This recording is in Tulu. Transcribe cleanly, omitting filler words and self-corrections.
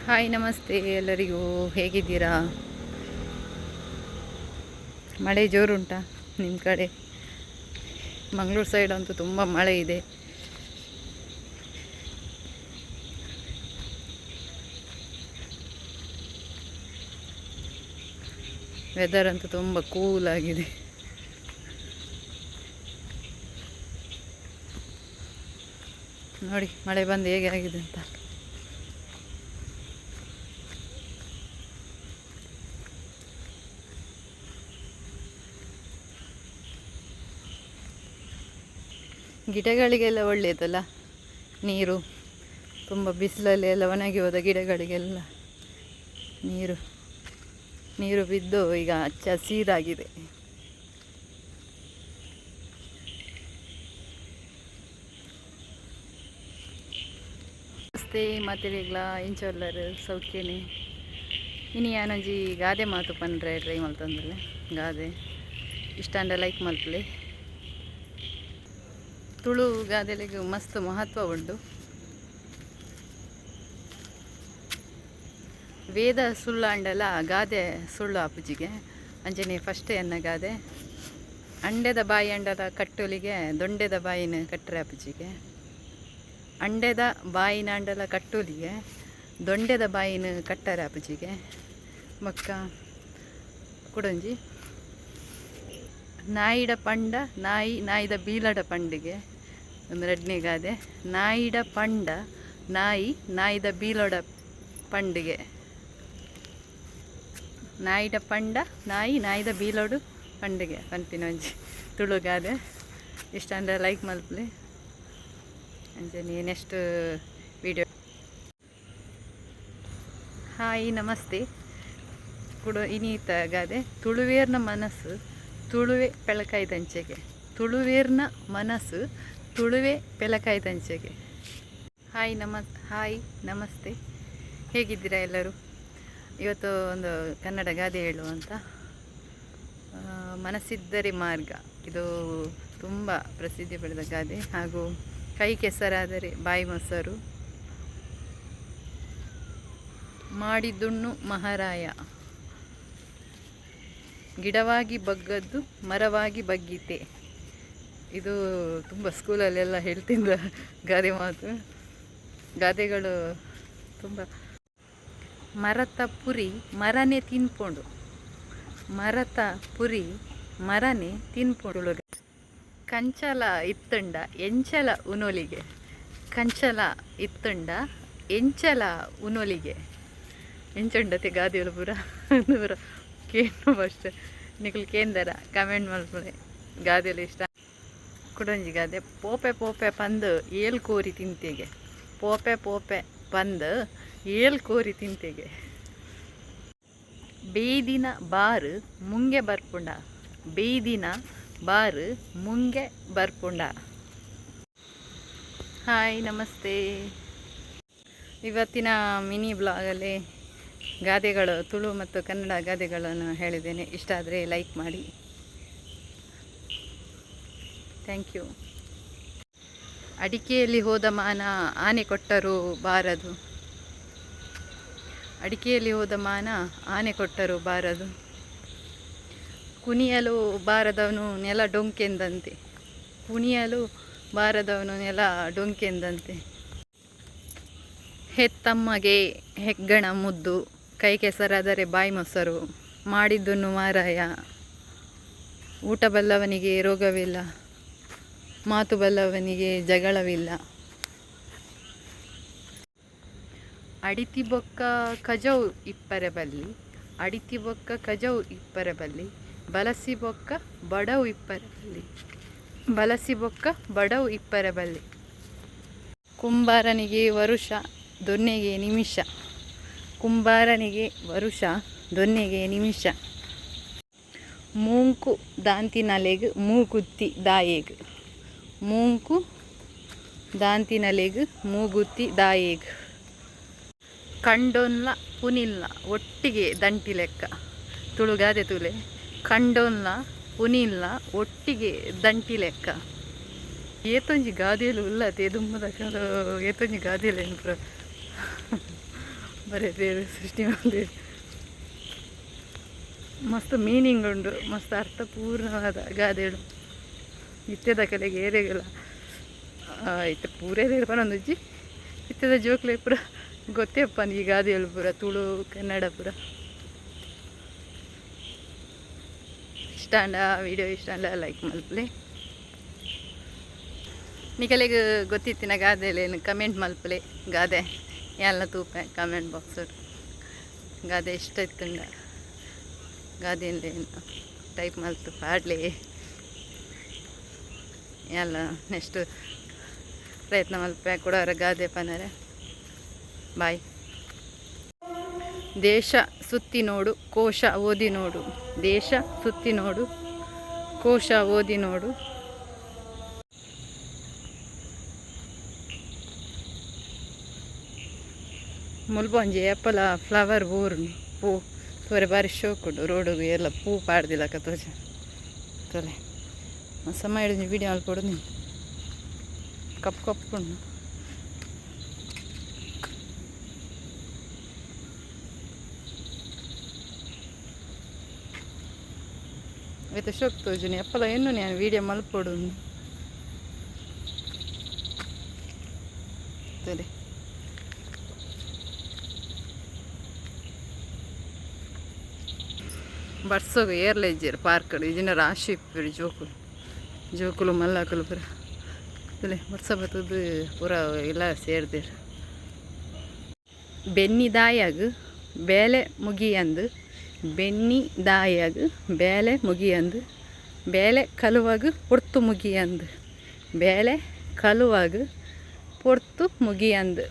ಹಾಯ್, ನಮಸ್ತೆ ಎಲ್ಲರಿಗೂ. ಹೇಗಿದ್ದೀರಾ? ಮಳೆ ಜೋರುಂಟಾ ನಿಮ್ಮ ಕಡೆ? ಮಂಗಳೂರು ಸೈಡ್ ಅಂತೂ ತುಂಬ ಮಳೆ ಇದೆ. ವೆದರ್ ಅಂತೂ ತುಂಬ ಕೂಲ್ ಆಗಿದೆ. ನೋಡಿ, ಮಳೆ ಬಂದು ಹೇಗೆ ಆಗಿದೆ ಅಂತ. ಗಿಡಗಳಿಗೆಲ್ಲ ಒಳ್ಳೆಯದಲ್ಲ ನೀರು. ತುಂಬ ಬಿಸಿಲಲ್ಲಿ ಎಲ್ಲ ಒಣಗಿ ಹೋದ ಗಿಡಗಳಿಗೆಲ್ಲ ನೀರು ನೀರು ಬಿದ್ದು ಈಗ ಹಚ್ಚ ಹಸಿರಾಗಿದೆ. ನಮಸ್ತೆ ಮಾತೆರೆಗ್ಲ, ಎಂಚ ಉಲ್ಲರ್? ಸೌಖ್ಯನೆ? ಇನಿ ಯಾನೊಂಜಿ ಗಾದೆ ಮಾತು ಪನ್ರೆ ಟ್ರೈ ಮಲ್ತೊಂದುಲ್ಲೆ. ಗಾದೆ ಇಷ್ಟ ಆಂಡ ಲೈಕ್ ಮಲ್ಪುಲೆ. ತುಳು ಗಾದೆಲೆಗ್ ಮಸ್ತ್ ಮಹತ್ವ ಉಂಡು. ವೇದ ಸುಳ್ಳಾಂಡಲ ಗಾದೆ ಸುಳ್ಳು ಆಪುಜಿಗೆ. ಅಂಚನೆ ಫಸ್ಟ್ ಎನ್ನ ಗಾದೆ: ಅಂಡೆದ ಬಾಯಿ ಅಂಡಲ ಕಟ್ಟೊಲಿಗೆ, ದೊಂಡೆದ ಬಾಯಿನ ಕಟ್ಟರೆ ಆಪುಜಿಗೆ. ಅಂಡೆದ ಬಾಯಿನಾಂಡಲ ಕಟ್ಟೊಲಿಗೆ, ದೊಂಡೆದ ಬಾಯಿನ ಕಟ್ಟರೆ ಆಪುಜಿಗೆ. ಬೊಕ್ಕ ಕುಡೊಂಜಿ, ನಾಯಿಡ ಪಂಡ ನಾಯಿ ನಾಯಿದ ಬೀಲಡ ಪಂಡಿಗೆ. ಒಂದು ರಡ್ನೆ ಗಾದೆ, ನಾಯಿಡ ಪಂಡ ನಾಯಿ ನಾಯಿದ ಬೀಲೊಡ ಪಂಡಿಗೆ. ನಾಯಿಡ ಪಂಡ ನಾಯಿ ನಾಯಿದ ಬೀಲೊಡು ಪಂಡಿಗೆ ಪನ್ಪಿನ ಒಂಜಿ ತುಳು ಗಾದೆ. ಇಷ್ಟ ಆಂಡ ಲೈಕ್ ಮಲ್ಪುಲೆ. ಅಂಚನೆ ನೆಕ್ಸ್ಟ್ ವಿಡಿಯೋ. ಹಾಯ್, ನಮಸ್ತೆ. ಕುಡ ಇನೀತ ಗಾದೆ: ತುಳುವೇರ್ನ ಮನಸ್ಸು ತುಳುವೆ ಪೆಳಕಾಯ್ದಂಚೆಗೆ. ತುಳುವೇರ್ನ ಮನಸ್ಸು ತುಳುವೆ ಪೆಲಕಾಯ್ದಂಚೆಗೆ. ಹಾಯ್, ನಮಸ್ತೆ. ಹೇಗಿದ್ದೀರಾ ಎಲ್ಲರೂ? ಇವತ್ತು ಒಂದು ಕನ್ನಡ ಗಾದೆ ಹೇಳುವಂತ. ಮನಸ್ಸಿದ್ದರೆ ಮಾರ್ಗ. ಇದು ತುಂಬ ಪ್ರಸಿದ್ಧಿ ಪಡೆದ ಗಾದೆ. ಹಾಗೂ ಕೈ ಕೆಸರಾದರೆ ಬಾಯಿ ಮೊಸರು. ಮಾಡಿದ್ದುಣ್ಣು ಮಹಾರಾಯ. ಗಿಡವಾಗಿ ಬಗ್ಗದ್ದು ಮರವಾಗಿ ಬಗ್ಗೀತೆ. ಇದು ತುಂಬ ಸ್ಕೂಲಲ್ಲೆಲ್ಲ ಹೇಳ್ತಿದ್ದ ಗಾದೆ ಮಾತು. ಗಾದೆಗಳು ತುಂಬ. ಮರತ ಪುರಿ ಮರನೆ ತಿನ್ಪುಂಡು. ಮರತ ಪುರಿ ಮರನೆ ತಿನ್ಪುಂಡು. ಕಂಚಲ ಇತ್ತುಂಡ ಎಂಚಲ ಉನೊಲಿಗೆ. ಕಂಚಲ ಇತ್ತುಂಡ ಎಂಚಲ ಉನೊಲಿಗೆ. ಎಂಚುಂಡತೆ ಗಾದೆಗಳು ಪೂರ ಪೂರ ಕೇನು. ಫಸ್ಟ್ ನಿಕುಲು ಕೇಂದರ ಕಮೆಂಟ್ ಮಲ್ಪುಲೆ. ಗಾದೆಲು ಇಷ್ಟ. ಕುಡೊಂಜಿ ಗಾದೆ: ಪೋಪೆ ಪೋಪೆ ಪಂದ್ ಏಲ್ ಕೋರಿ ತಿಂತೆಗೆ. ಪೋಪೆ ಪೋಪೆ ಪಂದ್ ಏಲ್ ಕೋರಿ ತಿಂತೆಗೆ. ಬೇಯ್ದಿನ ಬಾರ್ ಮುಂಗೆ ಬರ್ಪುಂಡ. ಬೇಯ್ದಿನ ಬಾರ್ ಮುಂಗೆ ಬರ್ಪುಂಡ. ಹಾಯ್, ನಮಸ್ತೆ. ಇವತ್ತಿನ ಮಿನಿ ಬ್ಲಾಗಲ್ಲಿ ಗಾದೆಗಳು, ತುಳು ಮತ್ತು ಕನ್ನಡ ಗಾದೆಗಳನ್ನು ಹೇಳಿದ್ದೇನೆ. ಇಷ್ಟ ಆದರೆ ಲೈಕ್ ಮಾಡಿ. Thank you. ಅಡಿಕೆಯಲ್ಲಿ ಹೋದ ಮಾನ ಆನೆ ಕೊಟ್ಟರೂ ಬಾರದು. ಅಡಿಕೆಯಲ್ಲಿ ಹೋದ ಮಾನ ಆನೆ ಕೊಟ್ಟರೂ ಬಾರದು. ಕುಣಿಯಲು ಬಾರದವನು ನೆಲ ಡೊಂಕೆಂದಂತೆ. ಕುಣಿಯಲು ಬಾರದವನು ನೆಲ ಡೊಂಕೆಂದಂತೆ. ಹೆತ್ತಮ್ಮಗೆ ಹೆಗ್ಗಣ ಮುದ್ದು. ಕೈ ಕೆಸರಾದರೆ ಬಾಯಿ ಮೊಸರು. ಮಾಡಿದ್ದುಣ್ಣು ಮಾರಾಯ. ಊಟ ಬಲ್ಲವನಿಗೆ ರೋಗವಿಲ್ಲ, ಮಾತು ಬಲ್ಲವನಿಗೆ ಜಗಳವಿಲ್ಲ. ಅಡಿತಿ ಬೊಕ್ಕ ಕಜವು ಇಪ್ಪರೆ ಬಲ್ಲಿ. ಅಡಿತಿ ಬೊಕ್ಕ ಕಜವು ಇಪ್ಪರೆ ಬಲ್ಲಿ, ಬಲಸಿ ಬೊಕ್ಕ ಬಡವು ಇಪ್ಪರೆ ಬಲ್ಲಿ. ಬಲಸಿ ಬೊಕ್ಕ ಬಡವು ಇಪ್ಪರೆ ಬಲ್ಲಿ. ಕುಂಬಾರನಿಗೆ ವರುಷ, ದೊನ್ನೆಗೆ ನಿಮಿಷ. ಕುಂಬಾರನಿಗೆ ವರುಷ, ದೊನ್ನೆಗೆ ನಿಮಿಷ. ಮೂಂಕು ದಾಂತಿನಲೆಗ್ ಮೂಗುತ್ತಿ ದಾಯೆಗ್? ಮೂಂಕು ದಾಂತಿನಲೆಗ್ ಮೂಗುತ್ತಿ ದಾಯೆಗ್? ಕಂಡೊನ್ಲ ಪುನಿನ್ಲ ಒಟ್ಟಿಗೆ ದಂಟಿ ಲೆಕ್ಕ. ತುಳು ಗಾದೆ ತೂಲೆ. ಕಂಡೊನ್ಲ ಪುನಿನ್ಲ ಒಟ್ಟಿಗೆ ದಂಟಿ ಲೆಕ್ಕ. ಏತೊಂಜಿ ಗಾದೆಲು ಉಲ್ಲತೆ. ದುಂಬುದಕುಲು ಏತೊಂಜಿ ಗಾದೆಲು ಪೂರ. ಬರೆದೇರು ಸೃಷ್ಟಿ ಮಲ್ದೇರು ಮಸ್ತ್ ಮೀನಿಂಗ್ ಉಂಡು ಮಸ್ತ್ ಅರ್ಥಪೂರ್ಣವಾದ ಗಾದೆಳು ಇತ್ತೆದ ಕಲೆಗೆ ಏರೆಗಲ ಇತ್ತೆ ಪೂರೇ ಪನೊಂದುಜ್ಜಿ ಇತ್ತೆದ ಜೋಕ್ಲೆ ಪೂರ ಗೊತ್ತೇಪ್ಪ ಈ ಗಾದೆಳು ಪೂರ ತುಳು ಕನ್ನಡ ಪೂರ. ಇಷ್ಟ ಅಂಡ ವಿಡಿಯೋ ಇಷ್ಟ ಅಂಡ ಲೈಕ್ ಮಲ್ಪಲೆ. ನಿಕಲೆಗ್ ಗೊತ್ತಿತ್ತಿನ ಗಾದೆಲೇನು ಕಮೆಂಟ್ ಮಲ್ಪಲೆ. ಗಾದೆ ಎಲ್ಲ ತೂಪೆ ಕಮೆಂಟ್ ಬಾಕ್ಸ್ ಗಾದೆ ಇಷ್ಟ ಇತ್ತುಂಡ ಗಾದೆಲೇನು ಟೈಪ್ ಮಲ್ತು ಪಾಡ್ಲೆ. ಎಲ್ಲ ನೆಕ್ಸ್ಟ್ ಪ್ರಯತ್ನ ಮಲ್ಪೆ ಕೊಡೋರ ಗಾದೆ ಪನರೆ. ಬಾಯ್. ದೇಶ ಸುತ್ತಿ ನೋಡು ಕೋಶ ಓದಿ ನೋಡು. ದೇಶ ಸುತ್ತಿ ನೋಡು ಕೋಶ ಓದಿ ನೋಡು. ಮುಲ್ಪ ಒಂಜಿ ಏಪಲ ಫ್ಲವರ್ ಊರುನು ಪೂ ತೋರೆ ಬಾರಿ ಶೋಕುಂಡು ರೋಡುಗು ಎಲ್ಲ ಪೂ ಪಾಡ್ದಿಲಕ ತೋಜ ತೋಲೆ ಸಮಯ ಹಿಡಿದು ವಿಡಿಯೋ ಮಲ್ಪೊಡು ನೀನು ಕಪ್ಪು ಕಪ್ಪುಂಡು. ಐತ ಶೋಕ್ ತೋಜುನಿ ಏಪಲ ಎನ್ನು ನಾನು ವಿಡಿಯೋ ಮಲ್ಪೊಡು ತೋಲೆ. ಬರ್ಸೋಗು ಏರ್ಲ ಇಜ್ಜೆರ್ ಪಾರ್ಕ್ ಇಜಿನ ರಾಶಿ ಇಪ್ಪೆರ್ ಜೋಕುಲು ಜೋಕುಲು ಮಲ್ಲಕುಲು ಪೂರ ತೂಲೆ ಬರ್ಸ ಬತ್ತುದು ಪೂರ ಎಲ್ಲ ಸೇರ್ದೆರ್. ಬೆನ್ನಿದಾಯಗ್ ಬೇಲೆ ಮುಗಿಯಂದು ಬೆನ್ನಿದಾಯಗ್ ಬೇಲೆ ಮುಗಿಯಂದು ಬೇಲೆ ಕಲುವಗ್ ಪೊರ್ತು ಮುಗಿಯಂದು ಬೇಲೆ ಕಲುವಗ್ ಪೊರ್ತು ಮುಗಿಯಂದು.